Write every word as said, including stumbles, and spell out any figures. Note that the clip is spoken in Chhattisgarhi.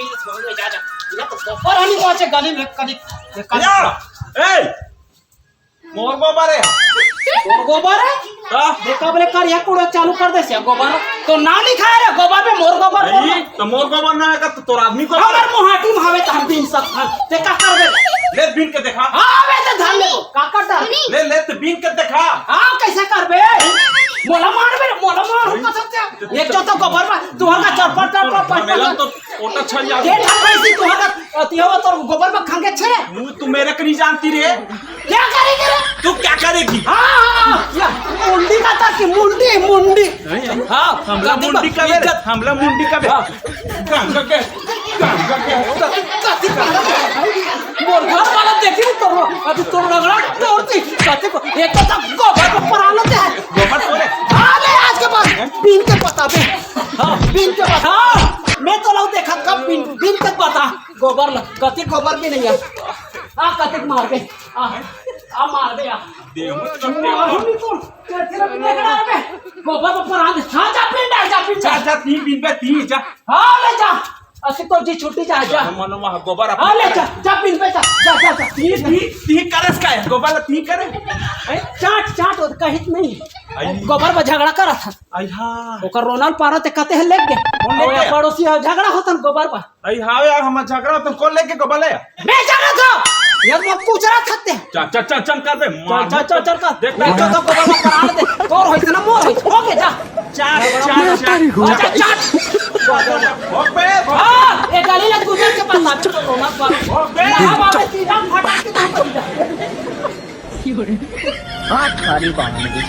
जा, जा। ये तो गोबर हनी पहुंचे गली में कभी, कभी। ए, मोर गोबर हे। तोर गोबर हे? का? देखा बोले कर, ये कूड़ा चालू कर दे से गोबर। तो नाम लिखा हे रे गोबर में, मोर गोबर, मोर नहीं, गोबर। तो मोर गोबर ना हे का, तो तोर आदमी गोबर। हमर मुहाटी में हवे त हम बीन सकथन। ते का करबे? ले बीन के देखा। हाँ, बे, तो धान ले, का कर डाल? ले, ले, तो बीन के देखा। हाँ, कैसे करबे? मोला मारबे रे, मोला मार, हम कसम से। एक तो, तो गोबर में, तू हर का चरपट, चरपट, चरपट, झमेला तो ओटा छन जाबे। ये ठाक भैंसी, तू हर का, अति हो, तोर गोबर में खंगे छे। तू, तू मेरे को नहीं जानती रे। क्या करेगी रे? तू क्या करेगी? हाँ, हाँ, हाँ, या, मुंडी का तर की, मुंडी, मुंडी। नहीं, नहीं। हाँ, हमला गद्दी मुंडी पर का बे, इज्जत। हमला मुंडी का बे। हाँ। गंगा के, गंगा के। कति, कति, कति। मोर घर वाला देखी तो रो, अभी तो रगड़ा तोड़ती। कति को, एक तो तब गोबर को परानो ते है। गोबर तोड़े। हाँ, ले आज के बाद बीन के बता बे। हाँ, बीन के बता। हाँ, मैं तो लाऊ देखा कब बीन, बीन के बता। गोबर ला, कति गोबर भी नहीं है। आ, कति मार बे। आ, आ मार बे, आ। देहूं तो मार हूं नहीं तो। तेरे, तेरे को देखना है बे। गोबर को परान दे। हाँ, जा पिंड आ, जा पिंड जा। जा, जा, तीन दिन पे तीन, जा। हाँ, ले जा। असी तो जी छुट्टी जा, जा। मनो वहाँ गोबर हाँ, ले जा, जा पिंड पे जा। जा, जा, जा। तीन, तीन, तीन करे इसका है, गोबर तीन करे। हैं? चाट, चाट, वो कहित नहीं। आई। गोबर पर झगड़ा करा था। आई हाँ। ओकर रोनल पारो ते कते है लेके। कौन लेके? और पड़ोसी है, झगड़ा होता न गोबर पर। अरे हाँ यार, हम झगड़ा तो कौन लेके को बोले? मैं जाना था। यार, वो पूछ रहा था ते। चल, चल, चल, चल कर बे, चल, मार। चल, चल, चल कर। देख, देख, देख। तो, तो, तो, तो, तो, तो, तोर होइस ना मोर होइस। ओके, जा। चाट, चाट, चाट। अच्छा, चाट। हो बे, हो। हाँ, ये गाली लग गुजर के पास आ, तो रोना पारो। हो बे। हाँ, बाबा, सीधा फटाक से तुम बन जा। हाथ खाली बाहर निकल।